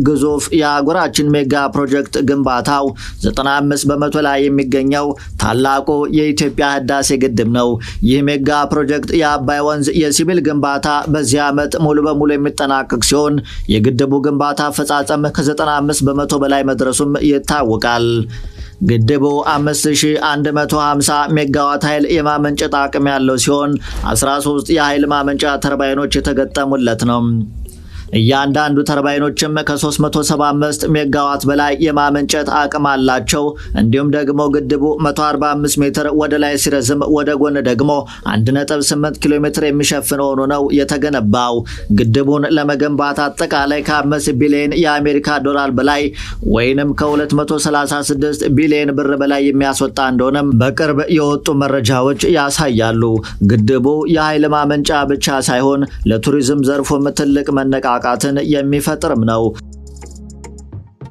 ግዙፍ የአህጉራችን ሜጋ ፕሮጀክት ግንባታው 95 በመቶ ላይ የሚገኘው ታላቁ የኢትዮጵያ ህዳሴ ግድብ ነው። ይህ ሜጋ ፕሮጀክት የአባይ ወንዝ የሲቪል ግንባታ በዚህ ዓመት ሙሉ በሙሉ የሚጠናቀቅ ሲሆን፣ የግድቡ ግንባታ አፈጻጸም ከ95 በመቶ በላይ መድረሱም ይታወቃል። ግድቡ 5150 ሜጋዋት ኃይል የማመንጨት አቅም ያለው ሲሆን፣ 13 የኃይል ማመንጫ ተርባይኖች የተገጠሙለት ነው። እያንዳንዱ ተርባይኖችም ከ375 ሜጋዋት በላይ የማመንጨት አቅም አላቸው። እንዲሁም ደግሞ ግድቡ 145 ሜትር ወደ ላይ ሲረዝም ወደ ጎን ደግሞ 1.8 ኪሎ ሜትር የሚሸፍን ሆኖ ነው የተገነባው። ግድቡን ለመገንባት አጠቃላይ ከ5 ቢሊዮን የአሜሪካ ዶላር በላይ ወይንም ከ236 ቢሊዮን ብር በላይ የሚያስወጣ እንደሆነም በቅርብ የወጡ መረጃዎች ያሳያሉ። ግድቡ የኃይል ማመንጫ ብቻ ሳይሆን ለቱሪዝም ዘርፉም ትልቅ መነቃቃትን የሚፈጥርም ነው።